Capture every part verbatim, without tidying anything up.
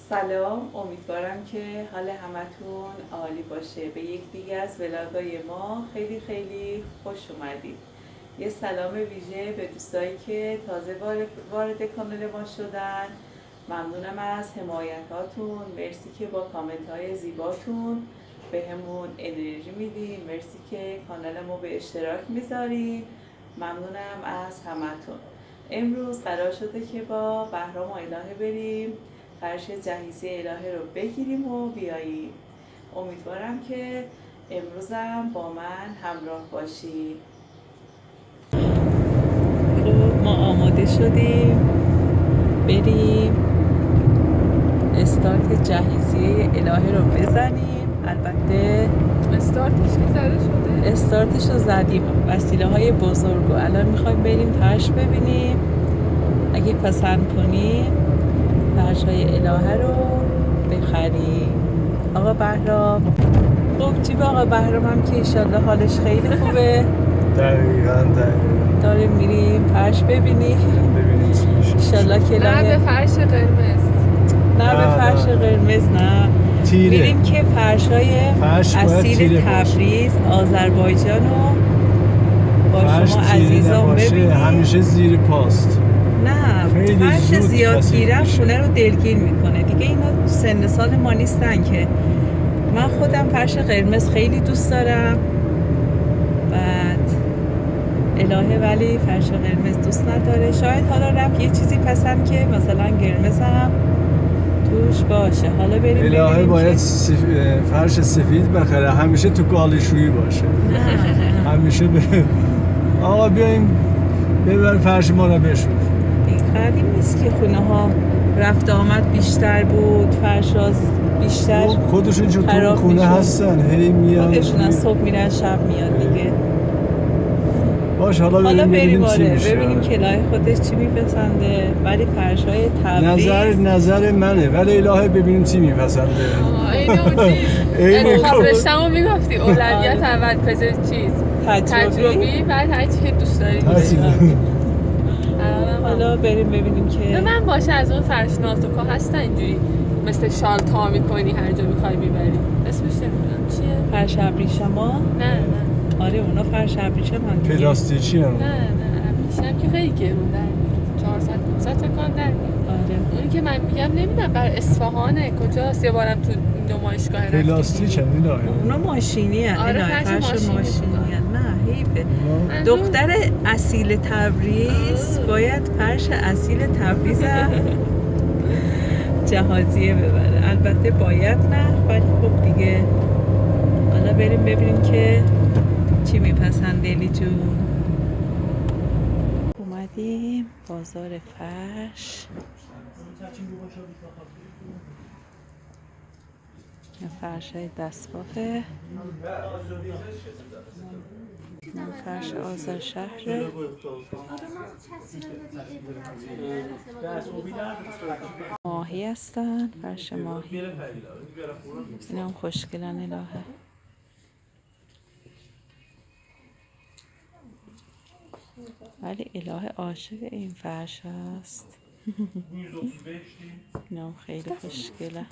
سلام، امیدوارم که حال همتون عالی باشه. به یک دیگه از ولاگای ما خیلی خیلی خوش اومدید. یه سلام ویژه به دوستایی که تازه وارد، وارد کانال ما شدن. ممنونم از حمایتاتون. مرسی که با کامنت‌های زیباتون بهمون انرژی میدین. مرسی که کانال ما به اشتراک میذارین. ممنونم از همتون. امروز قرار شده که با بهرام و الهه بریم فرش جهیزیه الهه رو بگیریم و بیاییم. امیدوارم که امروزم با من همراه باشید. خب، ما آماده شدیم بریم استارت جهیزیه الهه رو بزنیم. البته استارتش که زده شده. استارتش رو زدیم، وسیله‌های بزرگ رو. الان می‌خوایم بریم فرش ببینیم، اگه پسند کنیم فرش‌های الهه رو بخریم. آقا بهرام. خب، جیب آقا بهرام هم که ایشالله حالش خیلی خوبه. دقیقاً، دقیقاً. داریم می‌ریم فرش ببینیم. ببینیم چی می‌شه. ایشالله که نه به فرش قرمز. نه به نه، فرش نه. قرمز، نه. تیره. می‌ریم که فرشای فرش باید اصیل تیره باشه. تبریز، آذربایجان رو با فرش شما تیره عزیزان نباشه، ببینیم. همیشه زیر پاست. نه، خیلی فرش زود زیاد کثیف تیره می‌شه. خونه رو دلگیر می‌کنه. دیگه اینا سن سال ما نیستن که. من خودم فرش قرمز خیلی دوست دارم. بعد الهه ولی فرش قرمز دوست نداره. شاید حالا رفت یه چیزی پسند که مثلاً قرمز هم توش باشه. حالا بریم الهه ببینیم باید که سف-، اه، فرش سفید بخره، همیشه تو گالشویی باشه. نه. همیشه به-، آقا بیایم ببر فرش ما رو بشور. این قدیم نیست که خونه‌ها رفت آمد بیشتر بود، فرش‌ها بیشتر خب، خودشون چون تو خراب خونه می‌شد. هستن، هی میان. خودشون از صبح می‌رن، شب میاد دیگه. باش، حالا حالا بریم بریم، ببینیم چی آره، می‌شه. ببینیم که الهه خودش چی می‌پسنده، ولی فرش‌های تبریز نظر، نظر منه، ولی الهه ببینیم چی می‌پسنده. آه، عین اون چیز. عین انتخاب اون. رشته‌مو می‌گفتی، اولویت آره. اول پزشک چیز؟ تجربی. تجربی، بعد هر چی که دوست داری تجربی. دوست داری. الانم حالا بریم ببینیم که به من باشه، از اون فرش نازوکا هستن اینجوری، مثل شال تا می‌کنی هر جا می‌خوای می‌بری. اسمش نمی‌دونم چیه. فرش ابریشما؟ نه، نه. آره، اونا فرش ابریشم هم دیگه. پلاستیکی هم. نه، نه، ابریشم که خیلی گرون در میاد. چهارصد پونصد فکر کنم در میاد. آره. اونی که من می‌گم نمی‌دونم بر اصفهانه، کجاست، یه بارم تو نمایشگاه رفتیم. پلاستیک هم، این آره. اونا ماشینی هن، آره، این آره، فرش فرش ماشینی ماشینی بودن. هن. نه، حیفه. اونا منظور دختر اصیل تبریز آه. باید فرش اصیل تبریز هم جهازیه ببره. البته باید نه، ولی خب دیگه. حالا بریم ببینیم که چی می‌پسنده الی جون. اومدیم بازار فرش. این فرشای دستبافه. این فرش آذرشهره. ماهی هستن، فرش ماهی. اینا هم خوشگلن الهه. ولی الهه عاشق این فرش است. اینا هم خیلی خوشگله.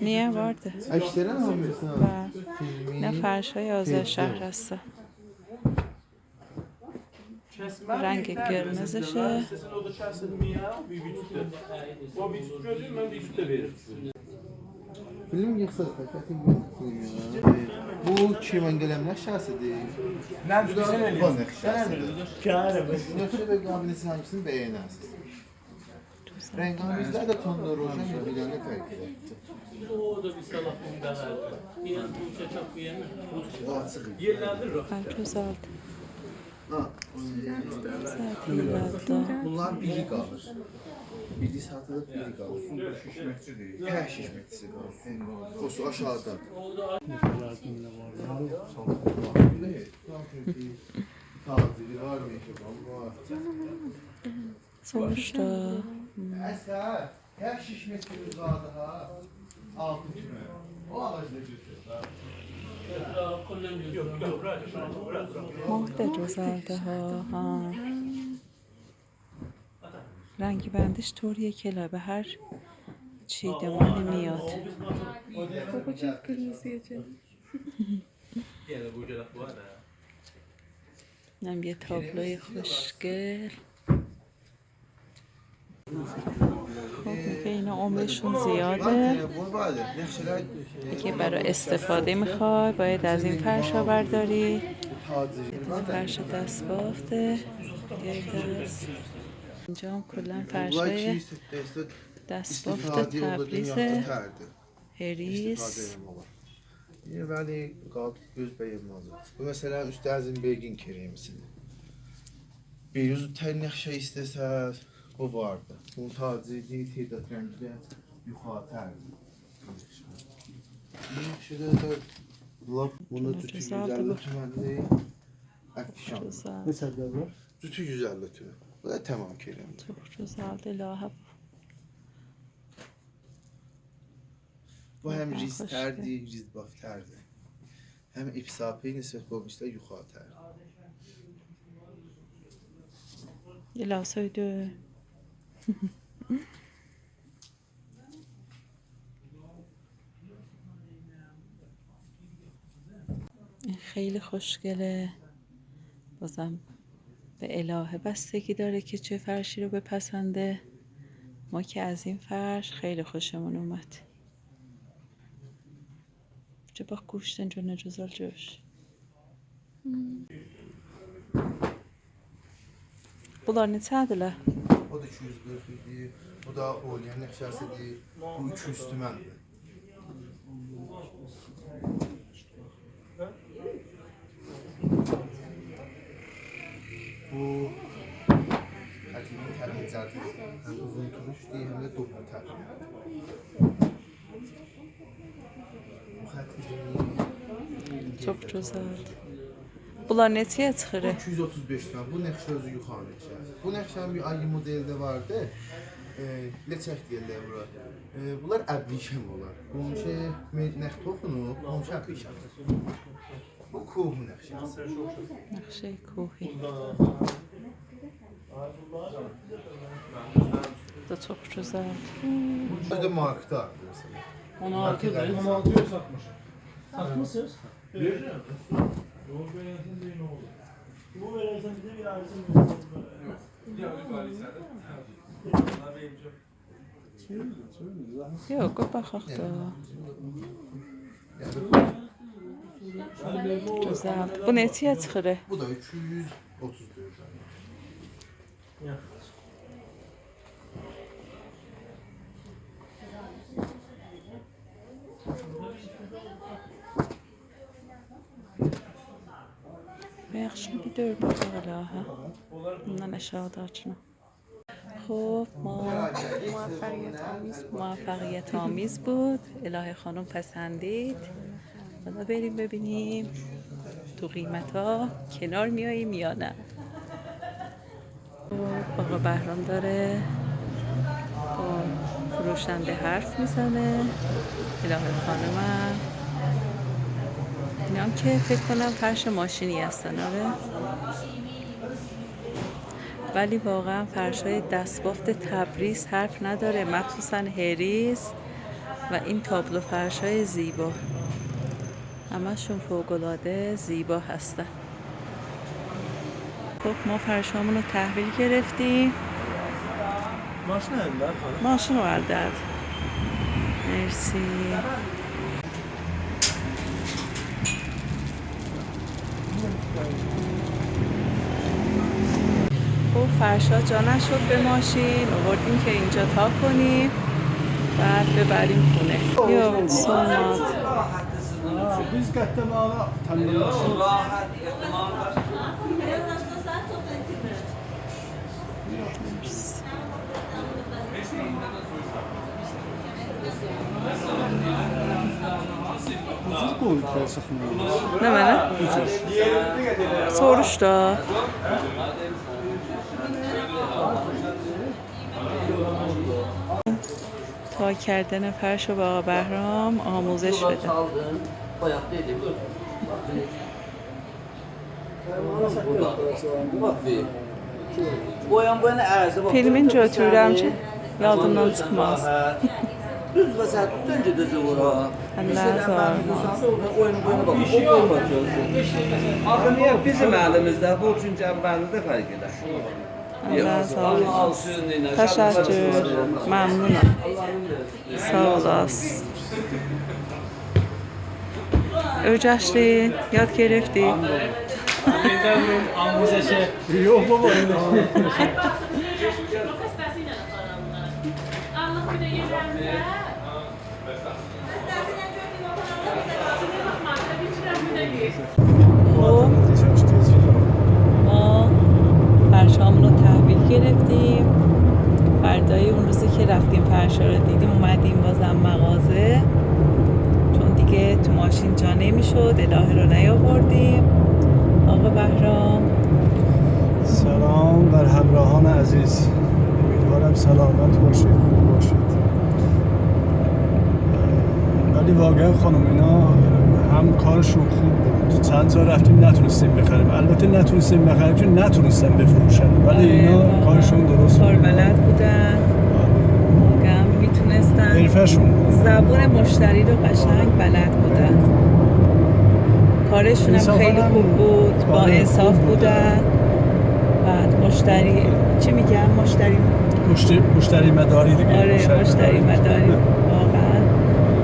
نییه واردی؟ عکسلری آلمیسان؟ بلی. فیلمی، نه فرشای آذرشهر هستن. رنگ قرمزشه. فیلم ییخساز دا، قطعی فیلم یا. بو کی، من قلم نقشه‌سی‌دیر؟ نه، بو دا بیزه نه بو دئییر؟ نقشه‌سی‌دیر. نقشه ده قابل سیلانگیسینی بیه‌نرسینیز. دوزلدیم. رنگ‌آمیزلر ده تندروژن بیر-بیرینه فرقلی. او دا بیر سالاح بونو دا وئردی. بیر یان بونو چکک، بیر یان بونو چکک. او آچیق ایدی. یئرلندیر، باخ. بلی، دوزلدیم. ها، اونو یئرلندیر. دوزلدیم. بونلارین بیری قالیر. بیری ساتیلیب، بیری قالیر. اوسون دا شیشمکچی دئییل. هه، شیشمکچیسی قالیر. او آشاغیدا. تاجری وار، مهربانی وار. سونوشدا. اصغر، هه شیشمکچی زادی ها. آلتی کیلو. ماه دا گؤزلدیر ها، ها. رنگ بندیش طوریه کی ائله به هر چیدمانی میاد. بابا، چه قیرمیزی‌یه چئویر. اینم یه تابلوی خوشگل. خب، می‌گه اینا عمرشون زیاده. اگه برای استفاده می‌خوای، باید از این فرشا برداری. یه دونه فرش دست‌بافته. یه دست. اینجا هم کلاً فرشای دست‌بافت تبریزه. هریس. ایستیفاده اولور، دونیا قورتاردی. هریس. ایستیفاده اولور. یئنه ولی قالخیب گؤز بگنمز. بو، مثلاً، اوستو از این بگین کرمیسی‌دیر. بیر اوز تای نقشه ایسته‌سز، بو واردی. بونون تاجیگی تعداد رنگی ده یوخاری‌دیر. بو نقشه ده، ده لاپ بونو جوتو گؤزلدیر بو. یوز اللی تومندیر. افشان. گؤزل. نئچه‌دیر بو؟ جوتو یوز اللی تومن. بو دا تمام کرمی‌دیر. چوخ گؤزلدیر، الهی. بو هم ریزتردیر، ریزبافتردیر. هم افساپی نسبت بو بیریسی‌یه یوخاری‌تردیر. الهی سؤیدو. این خیلی خوشگله. بازم به الهه بستگی داره که چه فرشی رو بپسنده. ما که از این فرش خیلی خوشمون اومد. چه با گوشتن جون جزال جوش. بونلار نئچه‌دیرلر؟ او دا ایکی یوز قیرخ ایدی. بو دا اورلیان نقشه‌سی‌دیر. بو ایکی یوز تومندیر. بو قدیمی تره‌ی جدید. هم اوزون توروشدور، هم ده دوبل تره‌دیر. چوخ گؤزلدیر. بونلار نئچه‌یه چیخیر؟ بو ایکی یوز اوتوز بئش تومن. بو نقشه اؤزو یوخاری نقشه. بو نقشه‌نین بیر آیری مدلی ده واردی. ائ، لچک دئییرلر بورا. ائ، بونلار ابریشم اولار. بونون شئی، مئ-، نخ توخونو، بونون شئی ابریشم. بو کوهی نقشه. نقشه کوهی. دا چوخ گؤزلدیر. بو دا مارکدا، مثلاً. اون آلتی دا. اون آلتی یوز آلتمیش. ساتمیسینیز؟ وئره‌جم. یوخ، بئله‌سینی دئیین، نه اولور؟ بو وئره‌سن بیزه، بیر آیریسینی وئره‌سن. یوخ، بیر آیری ساده. یوخ، قوی باخاق دا. گؤزل. بو نئچه‌یه چیخیر؟ بو دا ایکی یوز اوتوز دؤرد. یاخشی، بیر دؤر باخاق ائله، هه؟ بوندان آشاغیداکینا. خب، ما موفقیت‌آمیز بود. موفقیت‌آمیز بود. الهه خانم پسندید. حالا بریم ببینیم تو قیمتا کنار میاییم یا نه. خب، آقا بهرام داره با فروشنده حرف می‌زنه. الهه خانمم. اینا هم که فکر کنم فرش ماشینی هستن، آره. ولی واقعاً فرشای دست‌بافت تبریز حرف نداره، مخصوصاً هریس و این تابلو فرشای زیبا، همه‌شون فوق‌العاده زیبا هستن. خب، ما فرشامون رو تحویل گرفتیم. ماشین اندر، خانم. ماشین رو اندر. مرسی. خب، فرشا جا نشد به ماشین، آوردیم که اینجا تا کنیم، بعد ببریم خونه. یوخ، سونماد. ها، بیز قطعاً تنبل‌لشیریک. اوجوز قویوبلار ساتماغا. نمنه؟ اوجوز. سوروش دا. پاک کردن فرش رو به آقا بهرام آموزش بده. فیلمین گؤتورورم کی، یادیندان چیخماز. دوز و ساعت اوستون گئده‌جک اورا. الله رازی اولسون. آخی نییه بیزیم الیمیزده بو، چونکی اولینیزده فرق ائدر. الله رازی اولسون. تشکر، ممنونم. ساغ اولاسیز. اؤیرشدین، یاد گرفتی. آموزشه. یوخ، بابا. خب، ما فرشامون رو تحویل گرفتیم. فردای اون روزی که رفتیم فرشا رو دیدیم، اومدیم بازم مغازه، چون دیگه تو ماشین جا نمی‌شد، الهه رو نیاوردیم. آقا بهرام. سلام بر همراهان عزیز، امیدوارم سلامت باشید، خوب باشید. ولی واقعاً خانم، اینا هم کارشون خوب بود، چند جا رفتیم نتونستیم بخریم، البته نتونستیم بخریم چون نتونستن بفروشن، ولی آره، اینا واقعاً کارشون درست بود. کاربلد بودن. آره. واقعاً می‌تونستن حرفه‌شون بود. زبون مشتری رو قشنگ بلد بودن. کارشون هم انصافاً خیلی هم خوب بود، با آره، انصاف خوب بودن. بودن. بعد مشتری، چی می‌گن؟ مشتری مشت-، مشتری مداری دیگه. آره، مشتری مشتری مداری. مداری. واقعاً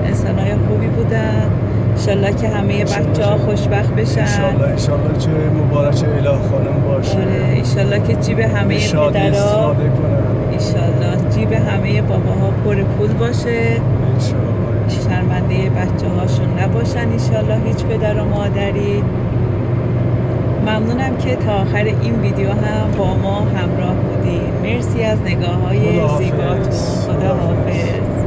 انسانای خوبی بودن. انشالله که همهٔ انشالله بچه‌ها که خوشبخت بشن. انشالله، انشالله که مبارک اله خانم باشه. آره، انشالله که جیب همهٔ به شادی پدرها، استفاده کنن. انشالله جیب همهٔ باباها پر پول باشه. انشالله. شرمندهٔ بچه‌هاشون نباشن انشالله هیچ پدر و مادری. ممنونم که تا آخر این ویدیو هم با ما همراه بودین. مرسی از نگاه‌های زیباتون. خداحافظ. خداحافظ.